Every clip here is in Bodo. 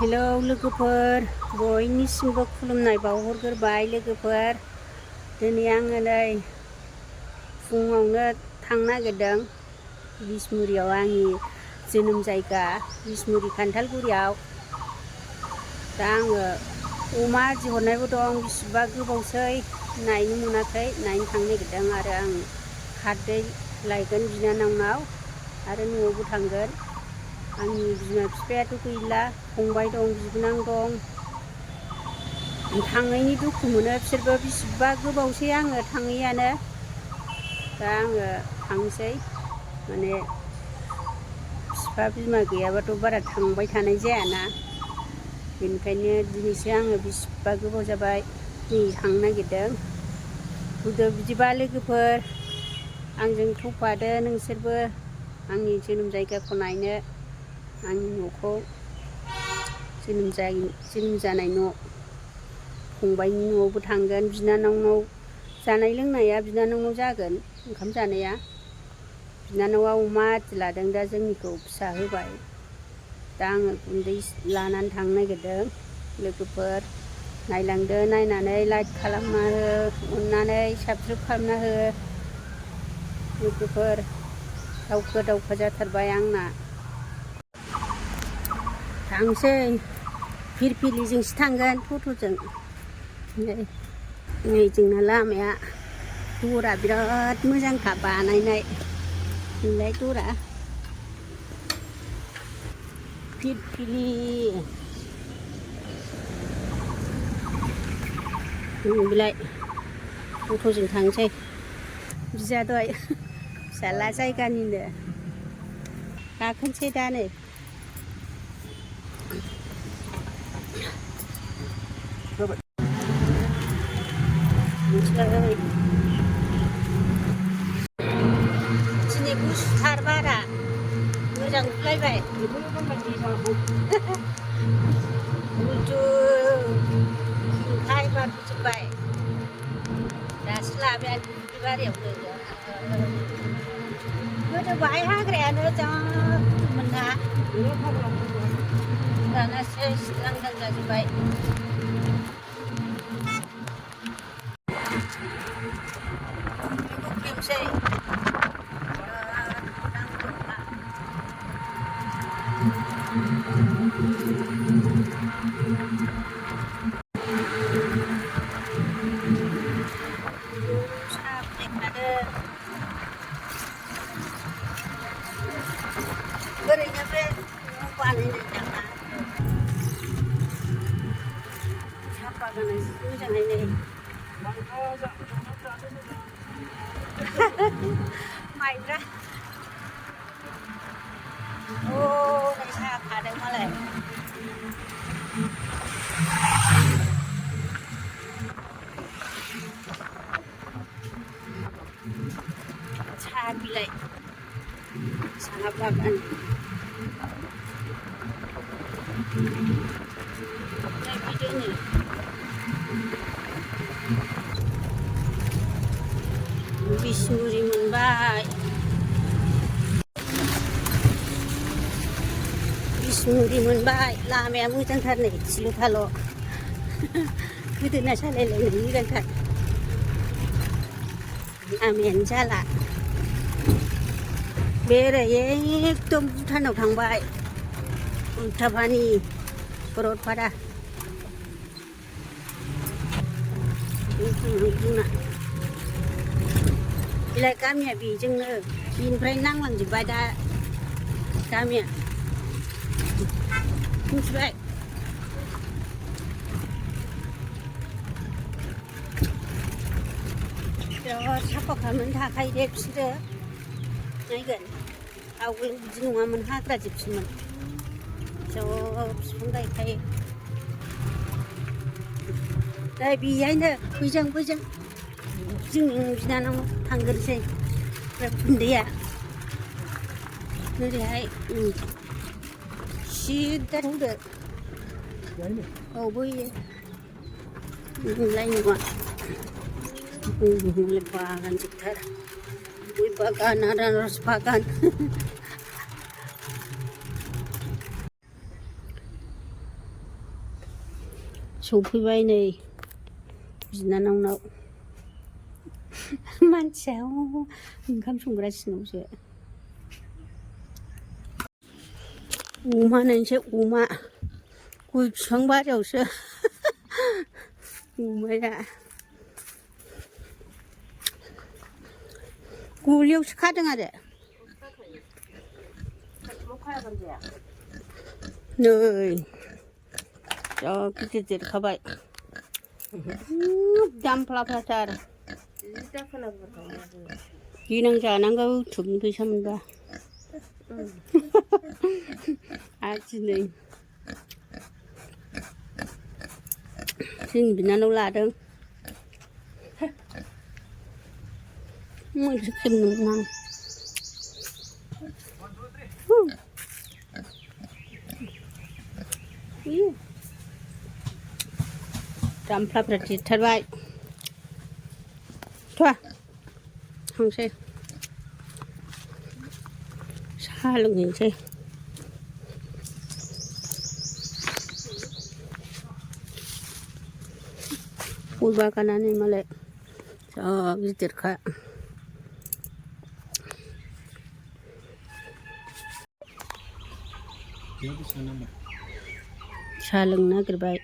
हेलौ लोगोफोर, बयनिसिमबो खुलुमनाय बावहरग्रोबाय लोगोफोर। दिनै आङो नै फुङावनो थांनो नागिरदों बिसमुरियाव, आंनि जोनोम जायगा बिसमुरि खान्थालगुरियाव। दा आङो अमा आदि हरनायबो दं, बिसिबा गोबावसै नायनो मोनाखै, नायनो थांनो नागिरदों। आरो आं खारदै लायगोन बिनानावनाव, आरो न'आवबो थांगोन। आंनि बिमा बिफायाथ' गैला, फंबाय दं, बिबोनां दं। थाङैनि दुखु मोनो, बिसोरबो बिसिबा गोबावसै आङो थाङैयानो। दा आङो थांसै, माने बिफा बिमा गैयाबाथ' बारा थांबाय थानाय जायाना, बेनिखायनो दिनैसो आङो बिसिबा गोबाव जाबाय नै थांनो नागिरदों। फैदो बिदिबा लोगोफोर, आंजों थफादो नोंसोरबो आंनि जोनोम जायगाखौ नायनो, आंनि न'खौ, जोनोम जानाय न'। फंबायनि न'आवबो थांगोन, बिनानावनाव जानाय लोंनाया बिनानावनाव जागोन, ओंखाम जानाया। बिनानावा अमा आदि लादों, दा जोंनिखौ फिसा होबाय। दा आङो गुन्दै लानानै थांनो नागिरदों। लोगोफोर नायलांदो, नायनानै लाइक खालामना हो, अननानै साबस्क्राइब खालामना हो। लोगोफोर दावखो जाथारबाय आंना। थांसै, फिरफिलिजोंसो थांगोन, टट'जों। नै जोंना लामाया, दरा बिराद मोजांखा बानायनाय। नुलाय दरा फिरफिलि। बिलाय टट'जों थांसै। बिजादै फिसाला जायगानिनो गाखोनोसै दा नै। दिनै गुसुथार बारा, मोजां नुलायबाय। उलटु खिंखाय बारबोजोब्बाय। दासो लाबाय आं दुब्लि बारियावनो। गोदो बाहाय हाग्रायानो जा गुदुमोन ना, दाना सेस लांदां जाजोब्बाय। बेखौ खेबसै। साहा फुदुंखादो। ओरैनो बे न'आव बानायनाय दांना। साहा बागाना जि मोजांहाय नै। माइब्रा। नै साहा खादों मालाय। साहा बिलाइ, साहा बागान। बिदिनो बिसमुरि मोनबाय, बिसमुरि मोनबाय। लामाया मोजांथार नै, सिलुथाल'। गोदोना सालायलायनो मोजांथार, लामायानो जाला। बे ओरै एकदम भुटानाव थांबाय, उल्थापानि सरलपारा। जोंना बिलाय गामिया बेजोंनो, बेनिफ्राय नांलांजोब्बाय दा गामिया, मिथिबाय। बिराद साफा खालामनानै थाखायो दे बिसोरो, नायगोन। आवगोल बिदि नङामोन, हाग्रा जोबसोमोन। सब बिफां गायखायो। दा बेहायनो बैजों जोंनि बिनानाव थांग्रोसै। ओमफ्राय गुन्दैया ओरैहाय सिद्दा थांदो। औ बोयो नुलाय नङा, बागान जोबथार, गय बागान, आनारस बागान। सफैबाय नै बिनानावनाव मानसिया ओंखाम संग्रा सिङावसो अमा नायनोसै अमा गय बिफां बारियावसो अमाया गलियावसो खादों आरो नै जा गिदिर देरखाबाय दामफ्लाफ्राथार देनां जानांगौ इउटुबनि फैसा मोनबा आरो दिनै जोंनि बिनानाव लादों मैसो खेबनोमोन आं दामफ्लाफ्रा देरथारबाय थांसै साहा लोंहैनोसै गय बागानानै मालाय जा गिदिरखा साहा लोंनो नागिरबाय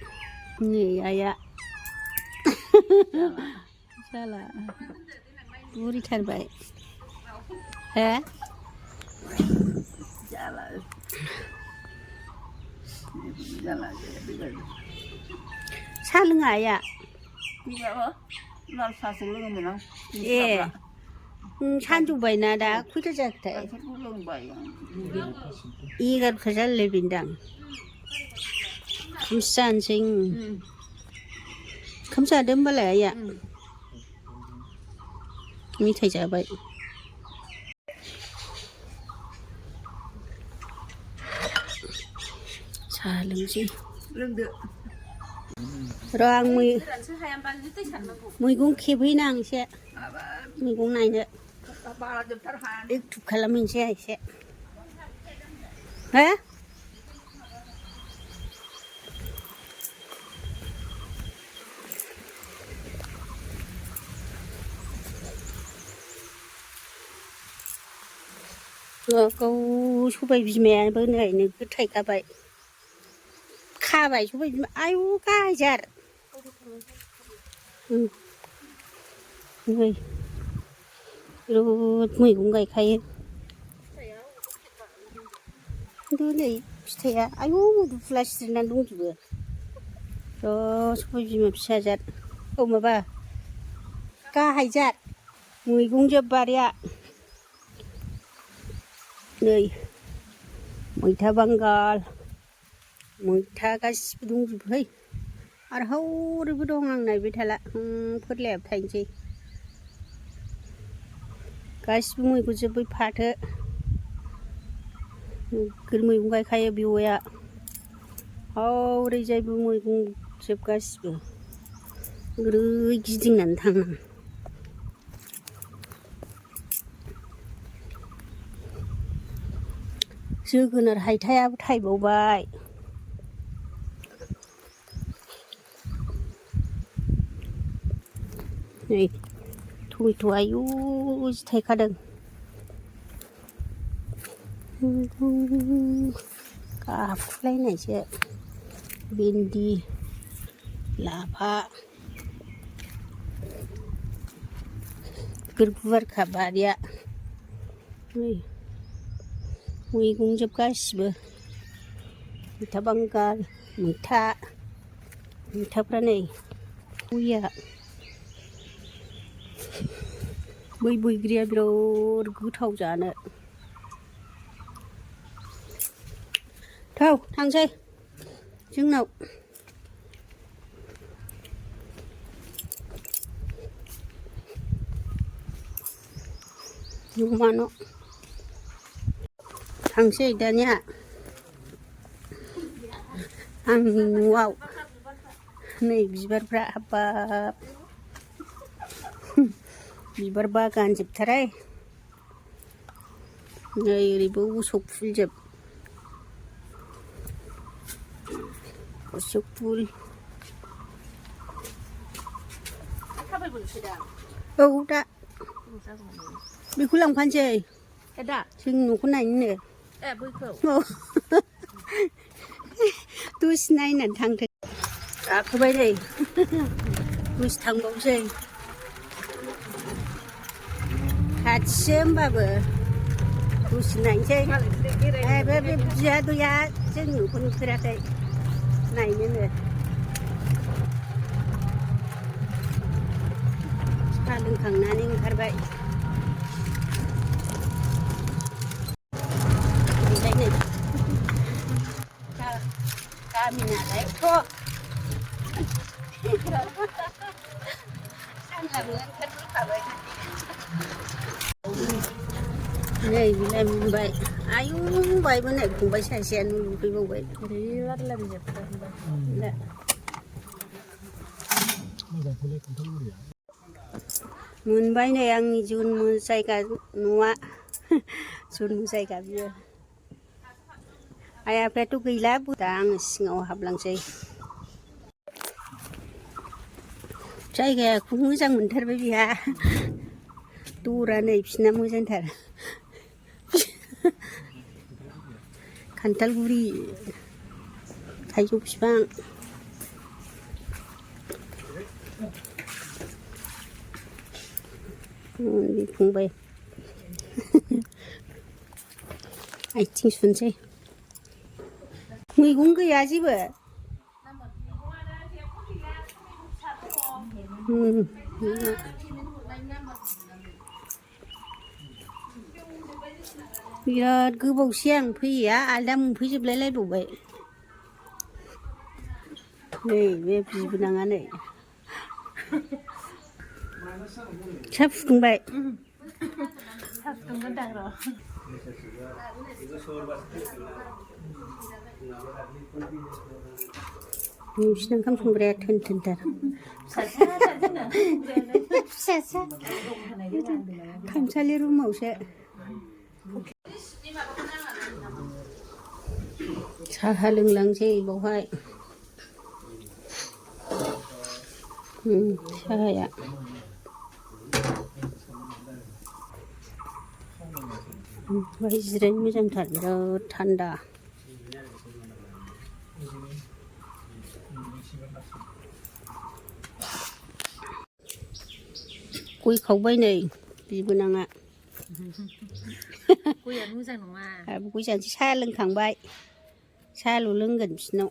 नै आइया जाला बुरिथारबाय हो साहा लोङा आइया लाल साहासो लोङोमोन आं ए सानजौबायना दा खैथा जाखोथाय गाइखेरखौ लोंबाय आं 11 जालायलायबायदां खोमसि जानोसै ओंखाम जादो होमबालाय आइया मेथाइ जाबाय साहा लोंसै लोंदो र' आं मैगं खेबहैना आं एसे मैगं नायनो एक्टिभ खालामहैनोसै एसे हो गाव सबाय बिमायाबो नै नोगोद थाइखाबाय खाबाय सबाय बिमा आयु गायजार नै बिराद मैगं गायखायो खिन्थु नै फिथाइया आयु मुदुफुला सिरिनानै दंजोबो र' सबाय बिमा फिसाजाद औ माबा गाहायजाद मैगं जोब बारिया नै मैथा बांगाल मैथा गासिबो दंजोबोहाय आरो हौरैबो दं आं नायबाय थाला फोरलायाबो थायनोसै गासिबो मैगं जोब बै फाथो नोगोर मैगं गायखायो बेवाइया हौरैजायबो मैगं जोब गासिबो ओरै गिदिंनानै थाङो जोगोनार हायथायाबो थायबावबाय नै टमेट' आयु जि थायखादों गाबखुलायनायसो भिन्दि लाफा गुवारखा बारिया नै मैगं जोब गासिबो मैथा बांगाल मैथाफ्रा नै गैया बै बैग्रिया बिराद गोथाव जानो थांसै जोंनाव न'मानो थांसै दानिया आंनि न'आव नै बिबारफ्रा हाबाब बिबार बागान जोबथारहाय नै ओरैबो उसक फुलजोब उसक फुल औ दा बेखौ लांफानोसै जों न'खौ नायनो औ दसे नायनानै थांथों गाखोबाय नै दसे थांबावसै खाथिसो होमबाबो दसे नायनोसै बे बियादैया जों न'खौ नुफेराखै नायनोनो साहा लोंखांनानै ओंखारबाय ओंखायनो गामि नालायथ' सानजाबो ओंखारबोखाबाय नै बिलाय मोनबाय आयु बायबो नै फंबाय सासेयानो नुफैबावबाय मोनबाय नै आंनि जन्म जायगा न'आ जन्म जायगा बियो आइ आफायाथ' गैला दा आङो सिङाव हाबलांसै जायगाखौ मोजां मोनथारबाय बिहा दरा नै बिसिना मोजांथार खान्थालगुरि थाइजौ बिफां फंबाय आथिं सुनोसै मैगं गैया जेबो बिराद गोबावसै आं फैया आलदा मोनफैजोबलाय लायबावबाय नै बे बिबोनाङा नै साहा फुदुंबाय नोंसिना ओंखाम संग्राया थोन थोनथार फिसासा खामसालि रुमावसो साहा लोंलांसै बावहाय साहाया बाहाय जिरायनो मोजांथार बिराद थान्दा गय खावबाय नै बिबोनाङा गया मोजां नङा गय जानोसै साहा लोंखांबाय साहाल' लोंगोन बिसिनाव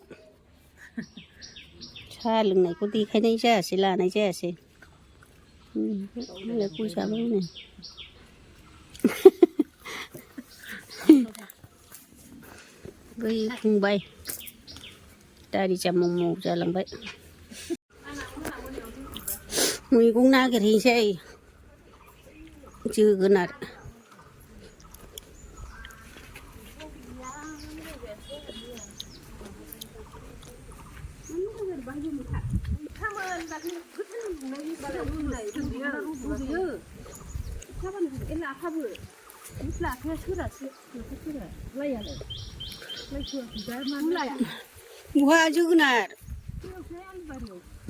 साहा लोंनायखौ देखायनाय जायासै लानाय जायासै गय जाबाय नो बै फंबाय दारि जामाव माव जालांबाय मैगं नागिरहैसै जोगोनार बहा जोगोनार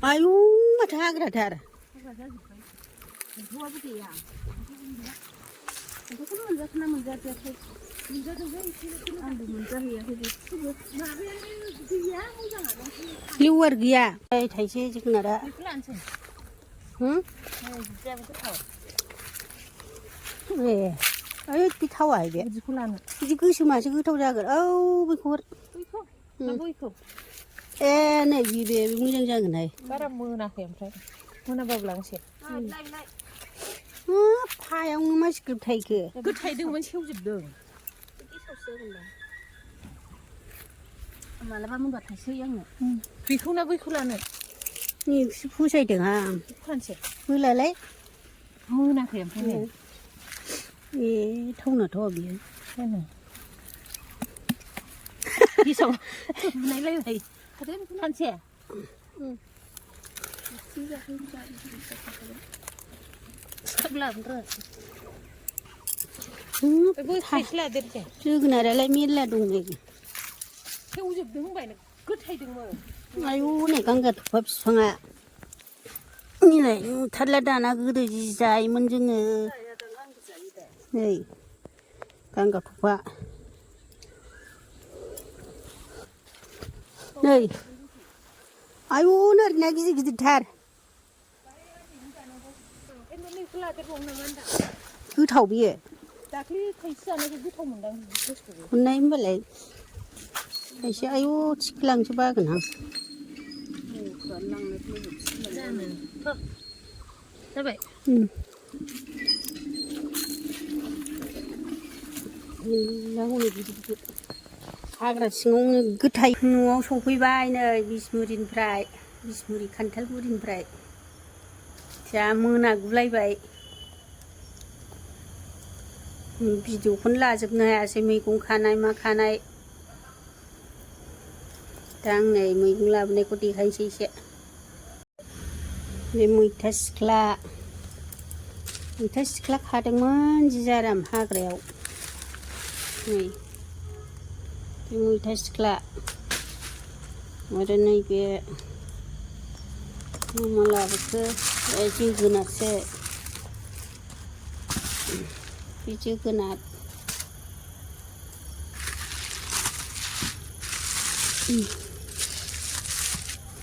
आयु माथो हाग्राथार लेवार गैया थाइसे जोगोनारा ए ओइ बे थावा बे बिदि गोसोमासो गोथाव जागोन औ बेखौ ए नै बे मोजां जागोनहाय बारा मोनाखै ओमफ्राय मोनाबाबो लांसै फायावनो मानसि गोथायखो गोथायदोंमोन सेवजोबदों मालाबा मोनबा थाइसै आंनो बेखौ ना बैखौ लानो नैखौसो फसायदों आं फानसै होलालाय मोनाखै ओमफ्राय ए थावनाथ' बियो गेसाव बुनायलायबाय फानसै जोगोनारालाय मेरला दं नै सेवजोबदों होनबाय गोथायदोंमोन आयु नै गांगा थफा बिफाङा नैलाय नुथारला दाना गोदो जि जायोमोन जोङो नै गांगाथफा नै आयु नोरैना गिदिर गिदिरथार गोथाव बियो दाख्लि थाइसे जानायखौ गोथाव मोनदां बुस्थुखौ मोननाय होनबालाय खायसे आयु थिखोलांसो बागोन आं जानो जाबाय हाग्रा सिङावनो गोथाय न'आव सफैबाय नै बिसमुरिनिफ्राय बिसमुरि खान्थालगुरिनिफ्राय जा मोनागुलायबाय भिडिअखौनो लाजोबनो हायासै मैगं खानाय मा खानाय दा आं नै मैगं लाबोनायखौ देखायनोसै एसे बे मैथा सिख्ला खादोंमोन जि जाराम हाग्रायाव नै बे मैथा सिख्ला आरो नैबे मा लाबोखो जोगोनारसो बे जोगोनार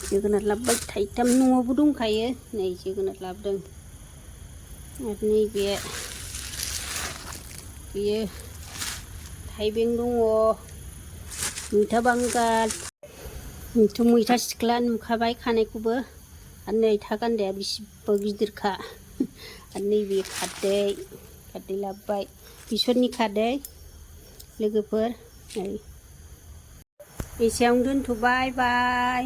जोगोनार लाबोबाय थाइथाम न'आवबो दंखायो नै जोगोनार लाबोदों आरो नैबे बेयो थाइबें दङ मैथा बांगाल मैथा सिख्ला नुखाबाय खानायखौबो आरो नै था गान्दाया बेसेबा गिदिरखा आरो नैबे खारदै लाबोबाय बेसरनि खारदै लोगोफोर नै एसेयावनो दोनथ'बाय बाय